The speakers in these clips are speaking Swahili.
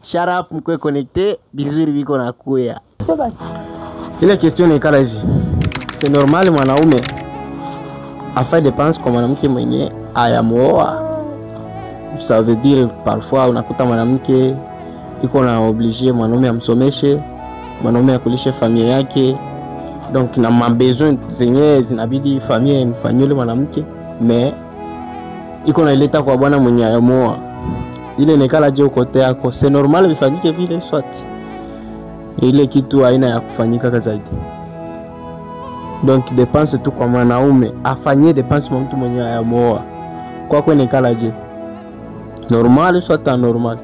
Shut up, mkwe connecté, vizuri viko na kuya. Ile question ni kala hivi. C'est normal mwanaume afanye dépense kwa mwanamke mwenye ayamuoa. Ça veut dire parfois unakuta mwanamke iko na obligé mwanaume amsomeshe, mwanaume akulishe familia yake. Donc na ma besoin zenye zinabidi familia imfanyie mwanamke, mais iko na ileta kwa bwana mwenye ayamuoa. Ile nekala je ukote yako, c'est normal bifanyike vile soit. Ile kitu aina ya kufanyika zaidi. Donc dépense tu kwa mwanaume afanyie dépense kwa mtu mwenye ayamuoa. Kwa kwa nekala je normal soit anormal?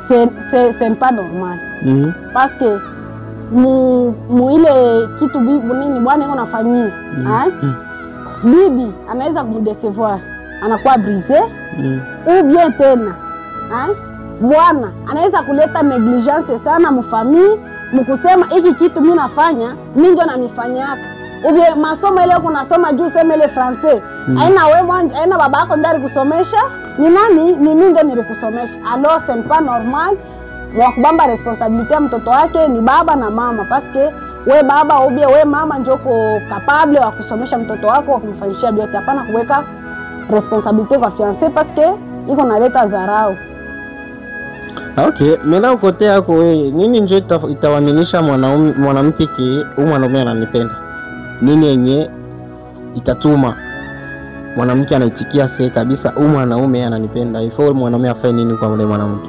C'est pas normal. Parce que mu ile kitu bibi nini bwana yuko nafanyia, bibi anaweza kumdecevoir, anakuwa brisé, ou bien tena, bwana anaweza kuleta negligence sana mufamii, mkusema hiki kitu mimi nafanya, mimi ndio namifanyaka. Ou bien masomo ile uko nasoma juu sema ile français, haina wewe, haina babako ndiye alikusomesha, ni nani? Ni mimi ndio nilikusomesha. Alors c'est pas normal. Wakubamba responsabilité ya mtoto wake ni baba na mama, parce que we baba ou bien we mama ndio uko capable wa kusomesha mtoto wako, wa kumfanyishia yote. Hapana kuweka responsabilité kwa fiancé parce que iko naleta dharau. Okay, mimi ukote yako wewe, nini ndio itawaaminisha mwanamke ki huyu mwanaume ananipenda? Nini yenye itatuma mwanamke anaitikia se kabisa huyu mwanaume ananipenda? Ifo mwanaume afanye nini kwa yule mwanamke?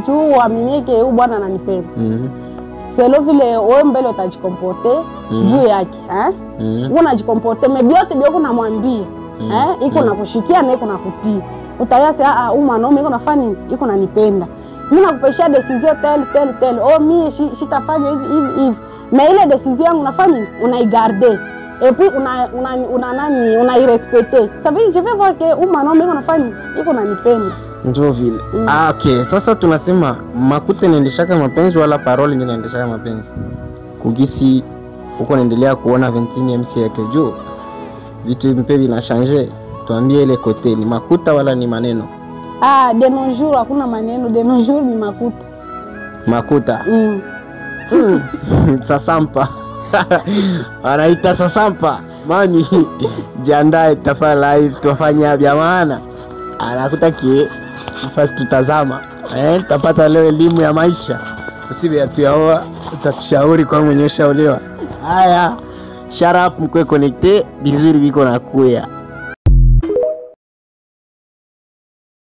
Juu uaminike huyu bwana ananipenda. Selo vile wewe mbele utajicomporter juu yake, Unajikomporter mais biote bioko namwambia, iko nakushikia na iko nakutii. Utayasi huyu mwanaume iko nafanya nini? Iko nanipenda. Mimi nakupesha decision tel tel tel. Oh mimi sitafanya hivi hivi hivi. Mais ile decision yangu unafanya nini? Unaigarder. Et puis una nani, unairespecter. Ça veut dire je vais voir que huyu mwanaume iko nafanya nini? Iko nanipenda. Ndio vile. Okay, sasa tunasema makuta inaendeshaka mapenzi wala parole ndio inaendeshaka mapenzi. Kugisi uko naendelea kuona 21e siècle juu vitu mpe vina changer. Tuambie ile kote ni makuta wala ni maneno? De nos jours hakuna maneno, de nos jours ni makuta. Makuta. Sasampa. Wanaita sasampa. Mami, jiandae tutafanya live, tutafanya vya maana. Anakuta ki first tutazama. Tutapata leo elimu ya maisha. Usibe atuyaoa, utatushauri kwa mwenye ushauriwa. Haya, shut up mkwe connecté, vizuri biko na kuya.